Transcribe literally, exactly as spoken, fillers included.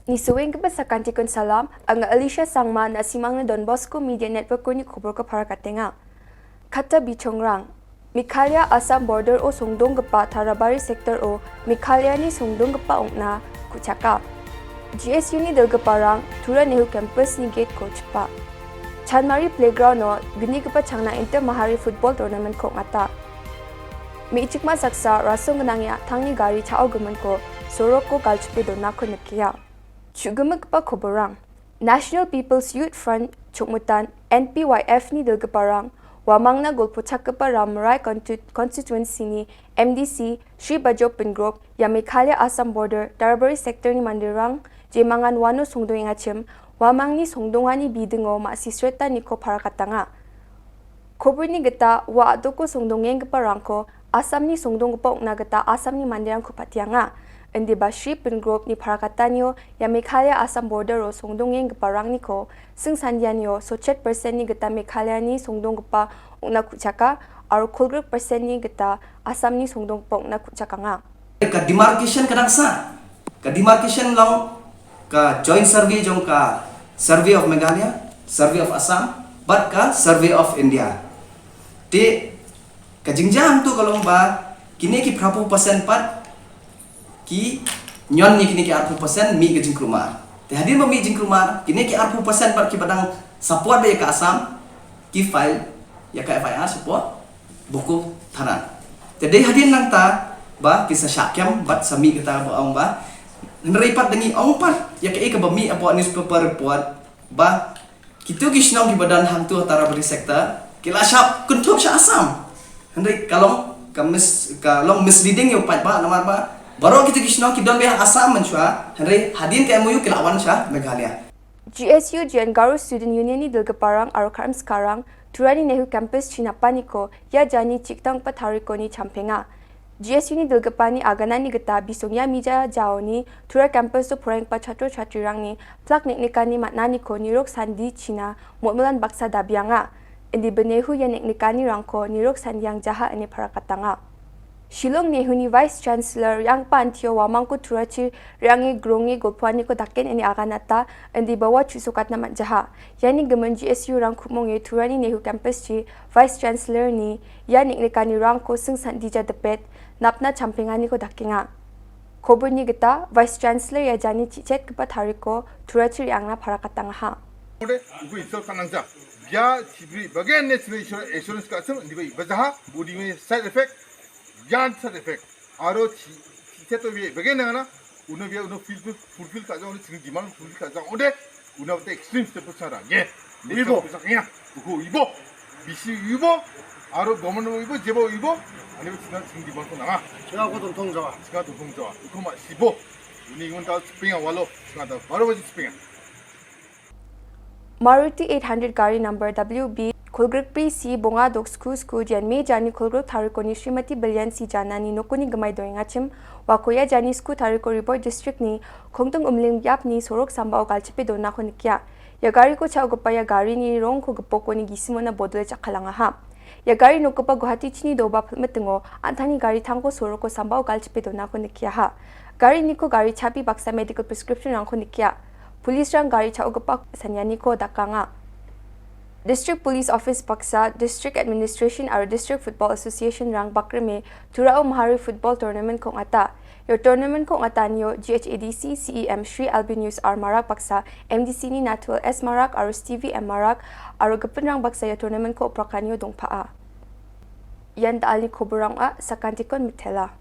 Nisoenggipa sakantikon salam, anga Alicia Sangma, na·simangna Don Bosco Media Network-oni koborko parakatenga. Katta bichongrang. Meghalaya Assam border-o songdonggipa Tarabari sector-o Meghalayani songdonggipa ong·na ku·chaka. G S U-ni dilgiparang Tura Nehu campus-ni gate-ko chipa. Chanmari playground-o gnigipa changna Inter Mahari football tournament-ko ong·ata. Me·chikma saksa rasong gnangni a·tangni gari cha·o giminko soroko galchipe donako nikenga. Chu·gimikgipa koborang. National People's Youth Front chongmitan N P Y F-ni dilgiparang uamangna golpochakgipa Ramrai Consti-, Constituency-ni M D C Shri Bajo Pingrop ia Meghalaya Assam border Tarabari sector-ni manderang jemangan uano songdoengachim uamangni songdongani bidingo ma·sisretaniko parakatanga. Koborni gita ua a·doko songdongenggiparangko Assamni songdonggipa ong·na gita Assamni manderangko patianga. Indiba Shri Pingrop-ni parakatanio ia Meghalaya Assam border-o songdongenggiparangniko singsandianio sotchet percent-ni gita Meghalayani songdonggipa ong·na ku·chaka aro kolgrik percent-ni gita Assamni songdonggipa ong·na ku·chakanga. Ka demarcation kadangsa, ka demarcation long ka joint survey jong ka Survey of Meghalaya, Survey of Assam, bad ka Survey of India. Te ka jingjang tu kalong ba kine ki phrapu percent pat ki nyon ni kine ki arpu percent mi ka jingkruma. Te hadin ba mi jingkruma kine ki arpu percent pat ki badang support de ka Assam ki file ya ka F I R support buku thana. Te dei hadin nang ta ba kisa syakyam bat sami kata ba ong ba. Nrei pat dengi ong pat ya ka ika ba mi apa newspaper report ba kitu ki shnong ki badan hangtu Tarabari sector ki la shap kuntup sha Assam. Nrei kalong ka mis-, kalong misleading yo pat ba namar ba. Baro kitu ki shnong ki don be Assam manchua. Nrei hadin ka M O U ki lawan sha Meghalaya. G S U G N Garo Student Union-ni dilgiparang aro karimskarang Turani Nehu campus chinapaniko ia jani chikdanggipa tarikoni champenga. G S U-ni dilgipani aganani gita bisong ia mija jaoni Tura campus-o poraienggipa chatro chatrirangni plak neknekani man·aniko nirok sandi china molmolan baksa dabianga. Indiba Nehu ia neknekanirangko nirok sandiangjaha ine parakatanga. Shillong Nehuni Vice Chancellor re·anggipa antio uamangko Turachi re·ange gronge golpoaniko daken ine aganata, indiba ua chu·sokatna man·jaha. Iani gimin G S U-rang ku·monge Turani Nehu campus-chi Vice Chancellor-ni ia neng·nikanirangko sing sandija dipet napna champenganiko dakenga. Koborni gita, Vice Chancellor ia jani chi·chetgipa tariko Turachi re·angna parakatangaha. Ode, uko isol kanangja. Bia chibri bagen ne chibri isol assurance ka·chim, indiba ibajaha, budi side effect, bia side effect. Aro chi, chi seto bia bagen nangana, uno bia uno fulfill, fulfill ka·jang, uno chini demand fulfill ka·jang. Ode, una bate extreme step sara. Ye. Ibo. Uko ibo. Bisi ibo. Aro government ibo, jebo ibo. Ani bo china ching demand ko nanga. China ko tongtong jawa. China tongtong jawa. Uko ma sibo. Uni ngon ta chipinga walo. China ta baro baji chipinga. Maruti eight hundred gari number W B kolgrikbri C bonga dok sku sku dian me jani kolgrik tarikoni Srimati Billian C Janani nokoni gimai doengachim, wakoya jani sku tariko Ri Bhoi district-ni Khongtung Umling biapni sorok sambao galchipe donako nikia. Ia gariko cha·ogipa ia garini rongko gipokoni gisimona bodole jakkalangaha. Ia gari nokgipa Guwahati chini doba pilmitingo an·tangni gari tangko soroko sambao galchipe donako nikiaha. Gariniko gari chabi baksa medical prescription-rangko nikia. Police-rang gari cha·ogipa sanianiko dakanga. District Police Office baksa, District Administration aro District Football Association-rang bakrime Turao Mahari Football Tournament-ko ong·ata. Ia tournament-ko ong·atanio G H A D C C E M Shri Albinius R Marak baksa, M D C-ni Natual S Marak aro Stevie M Marak aro gipinrang baksa ia tournament-ko oprakanio dongpa·a. Ian da·alni koborang ong·a, sakantikon mitela.